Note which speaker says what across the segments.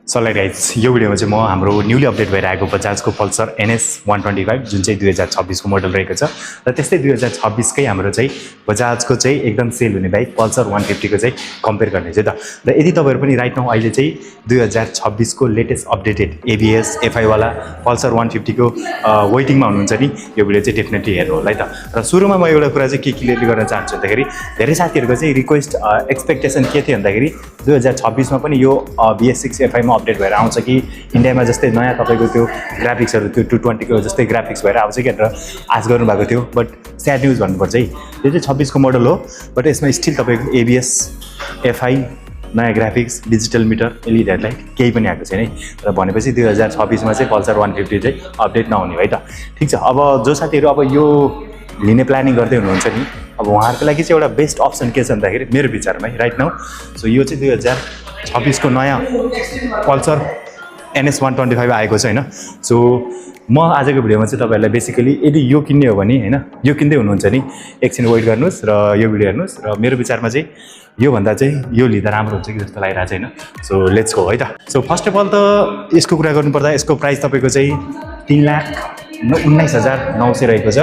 Speaker 1: So guys यो भिडियोमा चाहिँ म हाम्रो न्यूली अपडेट भएर आएको बजाजको पल्सर NS 125 जुन चाहिँ 2026 को मोडल रहेको छ र त्यस्तै 2026 कै हाम्रो चाहिँ बजाजको चाहिँ एकदम सेल हुने बाइक पल्सर 150 को चाहिँ कम्पेयर गर्ने चाहिँ त र यदि तपाईहरु पनि राइट नाउ अहिले चाहिँ 2026 को लेटेस्ट अपडेटेड ABS FI वाला पल्सर 150 को वेटिङमा हुनुहुन्छ नि यो भिडियो चाहिँ डेफिनेटली हेर्नु होला है त र सुरुमा म एउटा कुरा चाहिँ के क्लियरली गर्न चाहन्छु भन्दाखेरि धेरै साथीहरुको चाहिँ रिक्वेस्ट एक्सपेक्टेसन के थियो भन्दाखेरि 2026 मा पनि यो BS6 FI मा अपडेट भएर आउँछ कि इन्डियामा जस्तै नयाँ तपाईको त्यो ग्राफिक्सहरु त्यो 220 को जस्तै ग्राफिक्स भएर आउँछ कि भनेर आश गर्नु भएको थियो बट स्याड न्यूज भन्नुपर्छ है यो चाहिँ 26 को मोडल हो बट यसमा स्टिल तपाईको ABS FI नयाँ graphics digital meter LED headlight केही पनि आएको छैन है र भनेपछि 2026 मा चाहिँ पल्सर 150 चाहिँ अपडेट नहुने है त ठीक छ अब जो साथीहरु अब यो लिने प्लानिङ गर्दै हुनुहुन्छ नि अब उहाँहरुको लागि चाहिँ एउटा बेस्ट अप्सन के छ भन्दाखेरि मेरो विचारमा राइट नाउ सो यो चाहिँ 2026 को नयाँ पल्सर NS 125 आएको छ हैन सो म आजको भिडियोमा चाहिँ तपाईहरुलाई बेसिकली यदि यो किन्ने हो भने हैन यो किन्दै हुनुहुन्छ नि एकछिन वेट गर्नुस् र यो भिडियो हेर्नुस् र मेरो विचारमा चाहिँ यो भन्दा चाहिँ यो लिँदा राम्रो हुन्छ कि जस्तो लागिरहेछ हैन सो लेट्स गो है त सो फर्स्ट अफ अल त यसको कुरा गर्नुपर्दा यसको प्राइस तपाईको चाहिँ 3,19,900 रहेको छ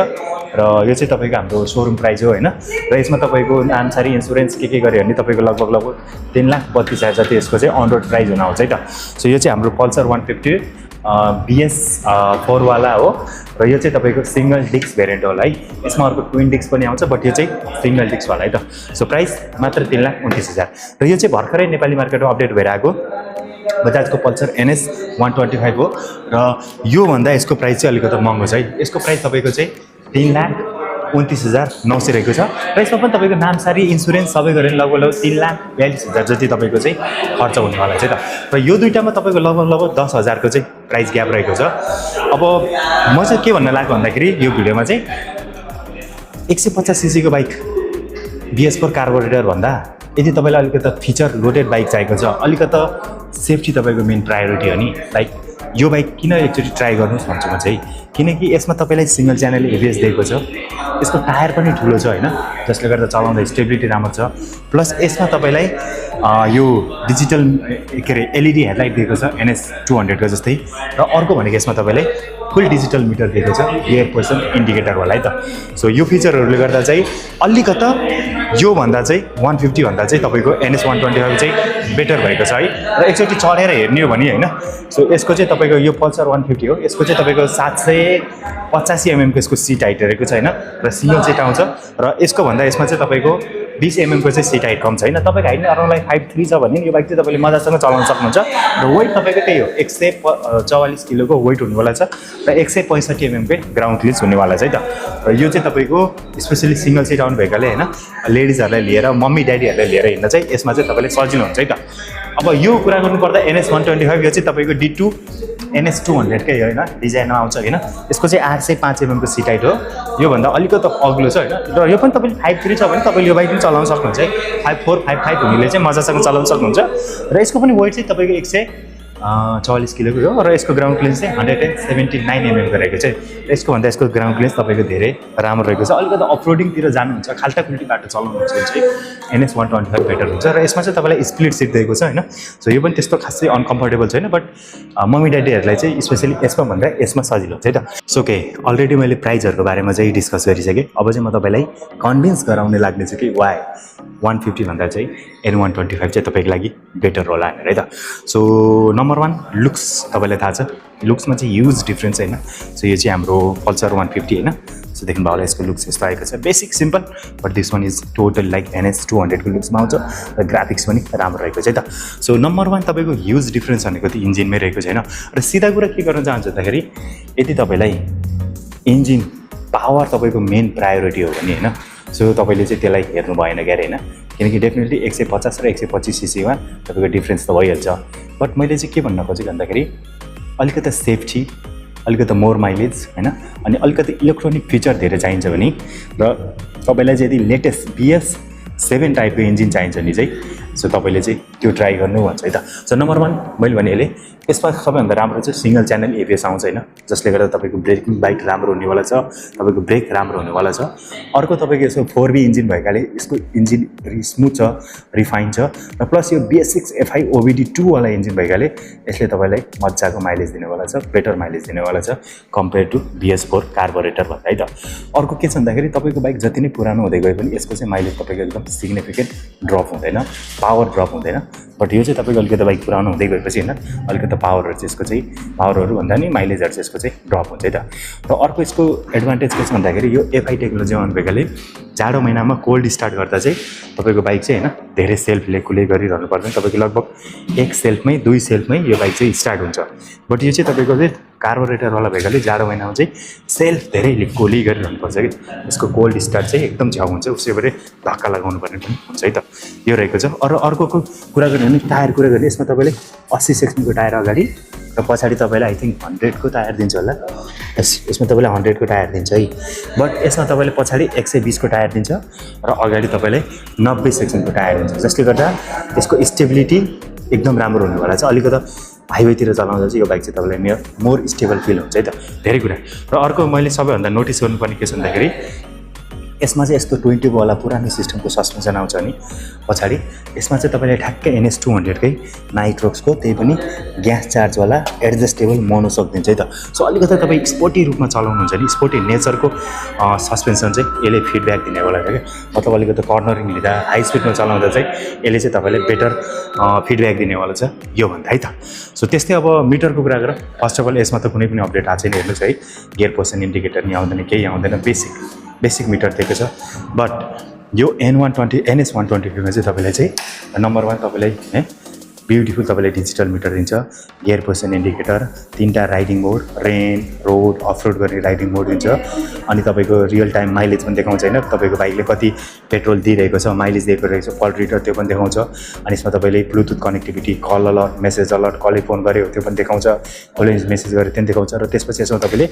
Speaker 1: र यो चाहिँ तपाईको हाम्रो शोरूम प्राइस हो हैन र यसमा तपाईको नामसारी इन्स्योरेन्स के गरे भने तपाईको लगभग 3,32,000 जति यसको चाहिँ अन रोड प्राइस हुन आउँछ है त सो यो चाहिँ हाम्रो पल्सर 150 BS4 वाला हो र यो चाहिँ तपाईको सिंगल डिस्क भेरिएन्ट होला है यसमा अर्को ट्विन डिस्क पनि आउँछ बट यो चाहिँ सिंगल डिस्क वाला है त सो प्राइस मात्र 3,29,000 र यो चाहिँ भर्खरै नेपाली मार्केटमा अपडेट भएर आएको बजाजको पल्सर NS 125 हो र यो भन्दा यसको प्राइस चाहिँ अलिकति महँगो छ है यसको प्राइस तपाईको चाहिँ 3,29,900 रहेको छ र यसमा पनि तपाईको नामसारी इन्स्योरेन्स सबै गरेर लगभग 3,42,000 जति तपाईको चाहिँ खर्च हुनेवाला छ त र यो दुईटामा तपाईको लगभग 10,000 को चाहिँ प्राइस ग्याप रहेको छ अब म चाहिँ के भन्न लाग्यो भन्दाखेरि यो भिडियोमा चाहिँ 150 सीसी को बाइक BS4 कार्बोरेटर भन्दा यदि तपाईलाई अलिकति फिचर लोडेड बाइक चाहिएको छ अलिकति सेफ्टी तपाईको मेन प्रायोरिटी हो नि लाइक यो बाइक किन एकचोटी ट्राई गर्नुस् भन्छु म चाहिँ किनकि यसमा तपाईलाई सिंगल च्यानल ABS दिएको छ यसको टायर पनि ठुलो छ हैन जसले गर्दा चलाउँदा स्टेबिलिटी राम्रो छ प्लस यसमा तपाईलाई यो डिजिटल के रे LED हेडलाइट दिएको छ NS 200 को जस्तै र अर्को भनेको यसमा तपाईलाई फुल डिजिटल मिटर दिएको छ एयर पोजिसन इन्डिकेटर वाला है त सो यो फिचरहरुले गर्दा चाहिँ अलिकता यो भन्दा चाहिँ 150 भन्दा चाहिँ तपाईको NS 125 चाहिँ बेटर भएको छ है र एकचोटी चढेर हेर्ने हो भने हैन सो यसको चाहिँ तपाईको यो पल्सर 150 हो यसको चाहिँ तपाईको 785 mm को यसको सिट हाइट रहेको छ हैन र सिंगल सिट आउँछ र यसको भन्दा यसमा चाहिँ तपाईको 20 mm को चाहिँ सिट हाइट कम छैन तपाईको हाइट अराउन्ड 5'3" छ भने यो बाइक चाहिँ तपाईले मजासँग चलाउन सक्नुहुन्छ र वेट तपाईको त्यही हो 144 किलो को वेट हुनेवाला छ र 165 mm को ग्राउन्ड क्लियरेन्स हुनेवाला छ है त र यो चाहिँ तपाईको स्पेशली सिंगल सिट आउनु भएकाले हैन लेडिजहरुलाई लिएर मम्मी ड्याडीहरुलाई लिएर हिँड्न चाहिँ यसमा चाहिँ तपाईले सजिलो हुन्छ है त अब यो कुरा गर्नु पर्दा NS 125 यो चाहिँ तपाईको D2 NS 200 कै हैन डिजाइनमा आउँछ हैन यसको चाहिँ 805 mm को सिट हाइट हो यो भन्दा अलिकति अग्लो छ हैन र यो पनि तपाईले 5'3" छ भने तपाईले यो बाइक पनि चलाउन सक्नुहुन्छ है 5'4" 5'5" हुनेले चाहिँ मजासँग चलाउन सक्नुहुन्छ र यसको पनि वेट चाहिँ तपाईको 144 किलो को हो र यसको ग्राउन्ड क्लियरेन्स चाहिँ 179 mm को रहेको छ र यसको भन्दा यसको ग्राउन्ड क्लियरेन्स तपाईको धेरै राम्रो रहेको छ अलिकति अफरोडिङ तिर जानुहुन्छ खाल्टाखुल्टी बाटो चलाउनुहुन्छ भने चाहिँ NS 125 बेटर हुन्छ र यसमा चाहिँ तपाईलाई स्प्लिट सिट दिएको छ हैन सो यो पनि त्यस्तो खासै अनकम्फर्टेबल छैन बट मम्मी ड्याडीहरुलाई चाहिँ स्पेशली यसमा भन्दा यसमा सजिलो हुन्छ है त सो ओके अलरेडी मैले प्राइसहरुको बारेमा चाहिँ डिस्कस गरिसके अब चाहिँ म तपाईलाई कन्भिन्स गराउने लाग्ने छु कि वाइ 150 भन्दा चाहिँ N125 चाहिँ तपाईको लागि बेटर होला हैन है त सो नम्बर 1 लुक्स तपाईलाई थाहा छ लुक्समा चाहिँ ह्युज डिफरेन्स हैन सो यो चाहिँ हाम्रो पल्सर 150 हैन सो देख्नु भयो होला यसको लुक्स यस्तो आएको छ basic simple but this one is total like NS 200 को लुक्समा आउँछ र ग्राफिक्स पनि राम्रो रहेको छ है त सो नम्बर 1 तपाईको ह्युज डिफरेन्स भनेको त इन्जिनमै रहेको छैन र सिधा कुरा के गर्न चाहन्छु भन्दाखेरि यदि तपाईलाई इन्जिन पावर तपाईको मेन प्रायोरिटी हो भने हैन सो तपाईले चाहिँ त्यसलाई हेर्नु भएन क्यारे हैन किनकि डेफिनेटली 150 र 125 सीसी मा तपाईको डिफरेन्स त भइहाल्छ बट मैले चाहिँ के भन्न खोजेँ भन्दाखेरि अलिकति सेफ्टी अलिकति मोर माइलेज हैन अनि अलिकति इलेक्ट्रोनिक फिचर धेरै चाहिन्छ भने र तपाईलाई चाहिँ यदि लेटेस्ट BS7 टाइपको इन्जिन चाहिन्छ नि चाहिँ सो तपाईँले चाहिँ त्यो ट्राई गर्नु भन्छ है त। सो नम्बर 1 मैले भनेले यसमा सबैभन्दा राम्रो चाहिँ सिंगल च्यानल एबिएस आउँछ होइन, जसले गर्दा तपाईँको ब्रेकिङ बाइक राम्रो हुनेवाला छ, तपाईँको ब्रेक राम्रो हुनेवाला छ। अर्को तपाईँको यसो 4V इन्जिन भएकाले यसको इन्जिन स्मुथ छ, रिफाइन छ, र प्लस यो BS6 FI OBD2 वाला इन्जिन भएकाले यसले तपाईँलाई मजाको माइलेज दिनेवाला छ, बेटर माइलेज दिनेवाला छ कम्पेयर टु BS4 कार्बोरेटर भन्दा है त। अर्को के छ भन्दाखेरि तपाईँको बाइक जति नै पुरानो हुँदै गए पनि यसको चाहिँ माइलेज तपाईँको एकदम सिग्निफिकेन्ट ड्रप हुँदैन, पावर ड्रप हुँदैन। बट यो चाहिँ तपाईँको अलिकति बाइक पुरानो हुँदै गएपछि होइन अलिकति पावरहरू चाहिँ यसको चाहिँ पावरहरू भन्दा नि माइलेजहरू चाहिँ यसको चाहिँ ड्रप हुन्छ है त। र अर्को यसको एडभान्टेज के छ भन्दाखेरि यो FI टेक्नोलोजी आउनु भएकाले जाडो महिनामा कोल्ड स्टार्ट गर्दा चाहिँ तपाईँको बाइक चाहिँ होइन धेरै सेल्फले कुले गरिरहनु पर्दैन, तपाईँको लगभग एक सेल्फमै 2 सेल्फमै यो बाइक चाहिँ स्टार्ट हुन्छ। बट यो चाहिँ तपाईँको चाहिँ कार्बोरेटरवाला भएकाले जाडो महिनामा चाहिँ सेल्फ धेरै कोली गरिरहनु पर्छ कि यसको कोल्ड स्टार्ट चाहिँ एकदम झ्याउ हुन्छ, उसै गरी धक्का लगाउनु पर्ने पनि हुन्छ है त। यो रहेको छ। अरू अर्को कुरा गर्ने भने टायर कुरा गर्ने यसमा तपाईँले 80 सेक्सनको टायर अगाडि र पछाडि तपाईँलाई आई थिङ्क 100 को टायर दिन्छ होला। यसमा तपाईँलाई 100 को टायर दिन्छ है, बट यसमा तपाईँले पछाडि 120 को टायर दिन्छ र अगाडि तपाईँलाई 90 सेक्सनको टायर दिन्छ, जसले गर्दा यसको स्टेबिलिटी एकदम राम्रो हुनेवाला छ। अलिकति हाइवेतिर चलाउँदा चाहिँ यो बाइक चाहिँ तपाईँलाई मोर स्टेबल फिल हुन्छ है त, धेरै कुरा। र अर्को मैले सबैभन्दा नोटिस गर्नुपर्ने के छ भन्दाखेरि यसमा चाहिँ यस्तो 20 वाला पुरानो सिस्टमको सस्पेन्सन आउँछ नि पछाडि, यसमा चाहिँ तपाईँले ठ्याक्कै NS200कै नाइट्रोक्सको त्यही पनि ग्यास चार्जवाला एडजस्टेबल मोनो सक दिन्छ है त। सो अलिकति तपाईँ स्पोर्टी रूपमा चलाउनुहुन्छ नि, स्पोर्टी नेचरको सस्पेन्सन चाहिँ यसले फिडब्याक दिनेवाला छ क्या, मतलब अलिकति कर्नरिङ लिँदा हाई स्पिडमा चलाउँदा चाहिँ यसले चाहिँ तपाईँलाई बेटर फिडब्याक दिनेवाला छ यो भन्दा है त। सो त्यस्तै अब मिटरको कुरा गरेर फर्स्ट अफ अल यसमा त कुनै पनि अपडेट आएको छैन, हेर्नुहोस् है, गियर पोजिसन इन्डिकेटर नि आउँदैन, केही आउँदैन, बेसिक मिटर दिएको छ। बट यो NS125मा चाहिँ तपाईँलाई चाहिँ नम्बर 1 तपाईँलाई है ब्युटिफुल तपाईँले डिजिटल मिटर दिन्छ, गियर पोजिसन इन्डिकेटर, 3टा राइडिङ मोड, रेन, रोड, अफरोड गर्ने राइडिङ मोड दिन्छ, अनि तपाईँको रियल टाइम माइलेज पनि देखाउँछ होइन, तपाईँको बाइकले कति पेट्रोल दिइरहेको छ, माइलेज दिएको रहेको छ, पल्ट रिडर त्यो पनि देखाउँछ। अनि यसमा तपाईँले bluetooth connectivity, call alert, message alert, कसले फोन गर्यो त्यो पनि देखाउँछ, कसले मेसेज गर्यो त्यो पनि देखाउँछ। र त्यसपछि यसमा तपाईँले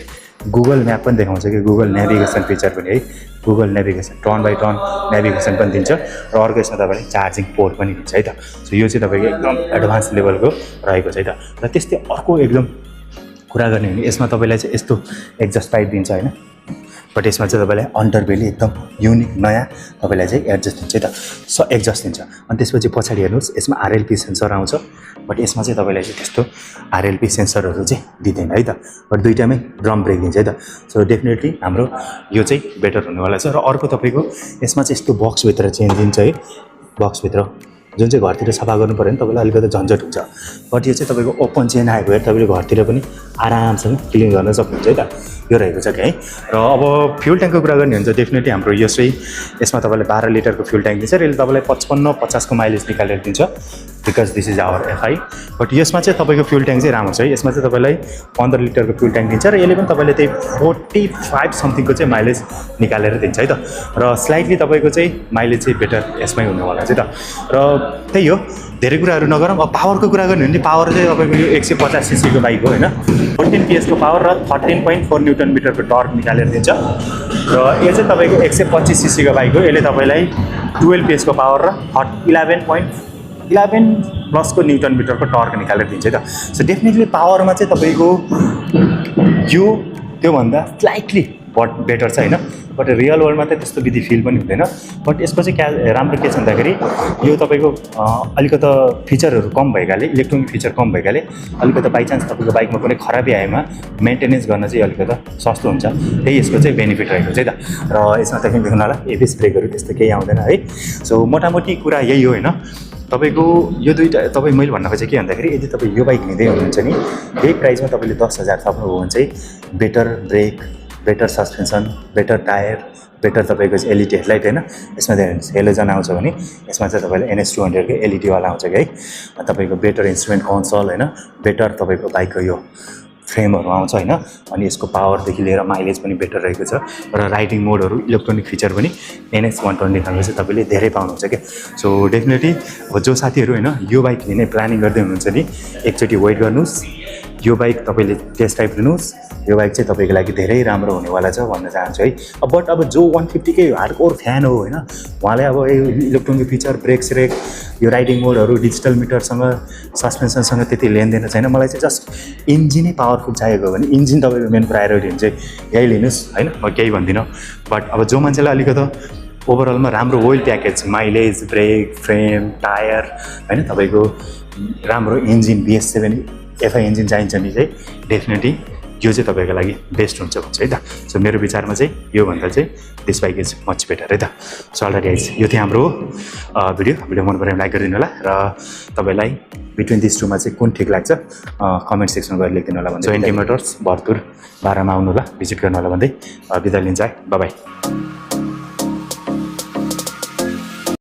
Speaker 1: गुगल म्याप पनि देखाउँछ कि गुगल नेभिगेसन फिचर पनि है, Google navigation turn by turn navigation पनि दिन्छ। र अर्को यसमा तपाईँले चार्जिङ पोर्ट पनि दिन्छ है त। सो यो चाहिँ तपाईँको एकदम एडभान्स लेभलको रहेको छ है त। र त्यस्तै अर्को एकदम कुरा गर्ने भने यसमा तपाईँलाई चाहिँ यस्तो एक्जस्ट पाइप दिन्छ होइन, बट यसमा चाहिँ तपाईँलाई अन्डरबेली एकदम युनिक नयाँ तपाईँलाई चाहिँ एडजस्ट दिन्छ है त, एक्जस्ट दिन्छ। अनि त्यसपछि पछाडि हेर्नुहोस् यसमा RLP सेन्सर आउँछ, बट यसमा चाहिँ तपाईँलाई चाहिँ त्यस्तो RLP सेन्सरहरू चाहिँ दिँदैन है त, बट दुईटामै ड्रम ब्रेक दिन्छ है त। सो डेफिनेटली हाम्रो यो चाहिँ बेटर हुनेवाला छ। र अर्को तपाईँको यसमा चाहिँ यस्तो बक्सभित्र चेन्ज दिन्छ है, बक्सभित्र जुन चाहिँ घरतिर सफा गर्नु पऱ्यो भने तपाईँलाई अलिकति झन्झट हुन्छ, बट यो चाहिँ तपाईँको ओपन चेन आएको भएर तपाईँले घरतिर पनि आरामसँग क्लिन गर्न सक्नुहुन्छ है त, यो रहेको छ कि है। र अब फ्युल ट्याङ्कको कुरा गर्ने हुन्छ डेफिनेटली हाम्रो यो चाहिँ यसमा तपाईँलाई 12 लिटरको फ्युल ट्याङ्क दिन्छ र यसले तपाईँलाई 55-50 को माइलेज निकालेर दिन्छ, because this is our FI। But यसमा चाहिँ तपाईँको फ्युल ट्याङ्क चाहिँ राम्रो छ है, यसमा चाहिँ तपाईँलाई 15 लिटरको फ्युल ट्याङ्क दिन्छ र यसले पनि तपाईँले त्यही 45 समथिङको चाहिँ माइलेज निकालेर दिन्छ है त। र स्लाइटली तपाईँको चाहिँ माइलेज चाहिँ बेटर यसमै हुनेवाला छ त। र त्यही हो, धेरै कुराहरू नगरौँ। अब पावरको कुरा गर्ने भने पावर चाहिँ तपाईँको यो 150 सीसीको बाइक हो होइन, 14 PS को पावर र 13.4 न्युटन मिटरको टर्क निकालेर दिन्छ। र यो चाहिँ तपाईँको 125 सीसीको बाइक हो, यसले तपाईँलाई 12 PS को पावर र 11 प्लस को न्युटन मिटरको टर्क निकालेर दिन्छ है त। सो डेफिनेटली पावरमा चाहिँ तपाईँको यो त्योभन्दा स्लाइटली बेटर छ होइन, बट रियल वर्ल्डमा त त्यस्तो विधि फिल पनि हुँदैन। बट यसको चाहिँ राम्रो के छ भन्दाखेरि यो तपाईँको अलिकति फिचरहरू कम भएकाले, इलेक्ट्रोनिक फिचर कम भएकाले अलिकति बाइचान्स तपाईँको बाइकमा कुनै खराबी आएमा मेन्टेनेन्स गर्न चाहिँ अलिकति सस्तो हुन्छ, त्यही यसको चाहिँ बेनिफिट रहेको छ है त। र यसमा त देख्नु होला एबिएस ब्रेकहरू त्यस्तो केही आउँदैन है। सो मोटामोटी कुरा यही हो होइन, तपाईँको यो दुईवटा तपाईँ मैले भन्न खोजेँ के भन्दाखेरि यदि तपाईँ यो बाइक लिँदै हुनुहुन्छ नि यही प्राइसमा तपाईँले 10,000 थप्नुभयो भने चाहिँ better brake, better suspension, better tyre, better तपाईँको चाहिँ LED हेडलाइट होइन, यसमा चाहिँ हेलोजन आउँछ भने यसमा चाहिँ तपाईँले NS200कै LED वाला आउँछ कि है। तपाईँको बेटर इन्स्ट्रुमेन्ट कन्सोल होइन, बेटर तपाईँको बाइकको यो फ्रेमहरू आउँछ होइन, अनि यसको पावरदेखि लिएर माइलेज पनि बेटर रहेको छ। र राइडिङ मोडहरू इलेक्ट्रोनिक फिचर पनि NS125 चाहिँ तपाईँले धेरै पाउनुहुन्छ क्या। सो डेफिनेटली अब जो साथीहरू होइन यो बाइक लिने प्लानिङ गर्दै हुनुहुन्छ नि एकचोटि वेट गर्नुहोस्, यो बाइक तपाईँले टेस्ट ड्राइभ लिनुहोस्। यो बाइक चाहिँ तपाईँको लागि धेरै राम्रो हुनेवाला छ भन्न चाहन्छु है। बट अब जो 150कै हार्डकोर फ्यान हो होइन, उहाँले अब इलेक्ट्रोनिक फिचर, ब्रेक स्रेक, यो राइडिङ मोडहरू, डिजिटल मिटरसँग, सस्पेन्सनसँग त्यति लेनदेन छैन। मलाई चाहिँ जस्ट इन्जिनै पावरफुल चाहिएको हो भने इन्जिन तपाईँको मेन प्रायोरिटी हुन्छ, यही लिनुहोस् होइन, म केही भन्दिनँ। बट अब जो मान्छेलाई अलिकति ओभरअलमा राम्रो oil package, mileage, brake, frame, tyre होइन, तपाईँको राम्रो इन्जिन, BS7 FI इन्जिन चाहिन्छ भने चाहिँ डेफिनेटली यो चाहिँ तपाईँको लागि बेस्ट हुन्छ भन्छ है त। सो मेरो विचारमा चाहिँ योभन्दा चाहिँ this bike is much better है त। सो अलरेडी आइज यो थियो हाम्रो भिडियो मन पऱ्यो लाइक गरिदिनु होला र तपाईँलाई बिट्विन दिस टूमा चाहिँ कुन ठिक लाग्छ कमेन्ट सेक्सनमा गएर लेखिदिनु होला भन्दै। सो एनके मोटर्स भरतपुर 12 मा आउनु होला, भिजिट गर्नु होला भन्दै बिदा लिन्छ है। By by.